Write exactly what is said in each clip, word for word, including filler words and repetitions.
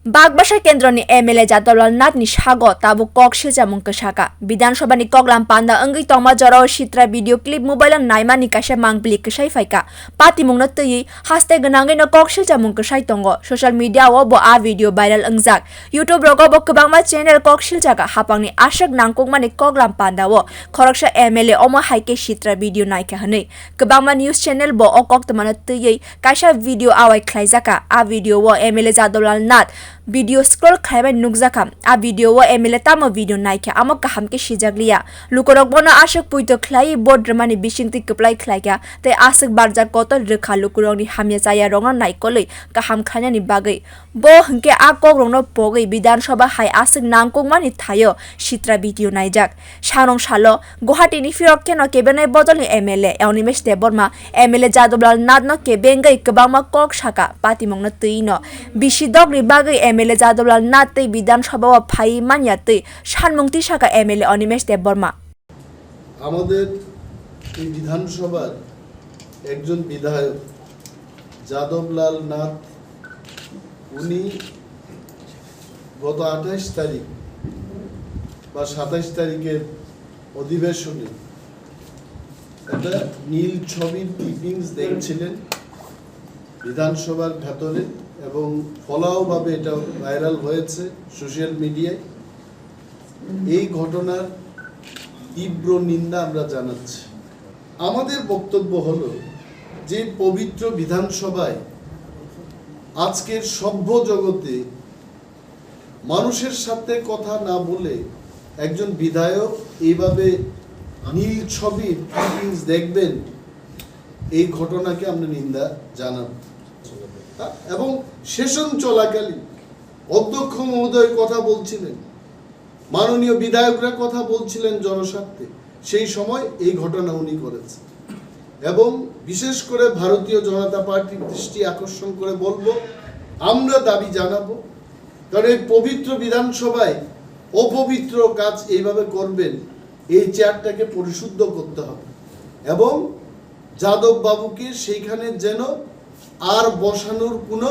Bakbasa kendroni M L A Jadawlal Nathni sago tabuk kok silchamung kwsaka. Bidhan Sabhani koklam panda wngwi tongma jorao sitra video clip mobile-o naimani kaisa mangpili kwsai phaika. Patimungno twiwi haste gwnangwino kok silchamung kwsai tongo. Social media-o bo a video viral wngjak. YouTube rogo bo kwbangma channel kok silchaka hapangni aswk nangkukmani koklam pandao khoroksa M L A omo hai khe sitra video naikha hwnwi. Kwbangma news channel bo o koktwmano twiwi kaisa video awai khlaijaka. A video o M L A Jadawlal Nath video scroll khlaibai nukjakha. A video o M L A tamo video naikha, amo kaham khe sijakliya. Lukurok bono aswk puito khlaiwi vote rwmani bisingtwi kwplai khlaikha tei aswk barjak kotor rwkha lukurokni hamya chaya rokno naikolwi kaham khlainani bagwi. Bo hwnkhe a kokrokno pogwi Bidhan Sabha hai aswk nangkukmani thaio sitra video naijak. Sanong salo Guwahati ni phirok kheno kebenai bodol ni M L A Animesh Debbarma M L A Jadawlal Nath no kebengwi kwbangma kok saka patimung no twi no. Bisi dok ni bagwi M L A Jadawlal Nath tei Bidhan Sabha o phai manya twi sanmung twi saka M L A Animesh Debbarma. আমাদের এই বিধানসভার একজন বিধায়ক যাদবলাল নাথ, উনি গত আঠাশ তারিখ বা সাতাশ তারিখের অধিবেশনে একটা নীল ছবির ক্লিপিংস দেখছিলেন বিধানসভার ভেতরে, এবং ফলাওভাবে এটা ভাইরাল হয়েছে সোশ্যাল মিডিয়ায়। এই ঘটনার তীব্র নিন্দা আমরা জানাচ্ছি। আমাদের বক্তব্য হলো যে পবিত্র বিধানসভায় আজকের সভ্য জগতে মানুষের সাথে কথা না বলে একজন বিধায়ক এইভাবে নীল ছবির ক্লিপিংস দেখবেন, এই ঘটনাকে আমরা নিন্দা জানাব। এবং সেশন চলাকালীন অধ্যক্ষ মহোদয় কথা বলছিলেন, মাননীয় বিধায়করা কথা বলছিলেন জনস্বার্থে, সেই সময় এই ঘটনা উনি করেছেন। এবং বিশেষ করে ভারতীয় জনতা পার্টির দৃষ্টি আকর্ষণ করে বলবো, আমরা দাবি জানাবো, কারণ এই পবিত্র বিধানসভায় অপবিত্র কাজ এইভাবে করবেন, এই চেয়ারটাকে পরিশুদ্ধ করতে হবে এবং যাদব বাবুকে সেইখানে যেন আর বসানোর কোনো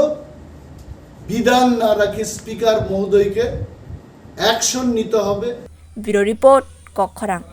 বিধান না রাখে, স্পিকার মহোদয়কে অ্যাকশন নিতে হবে। Bureau Report, Kokkhorang.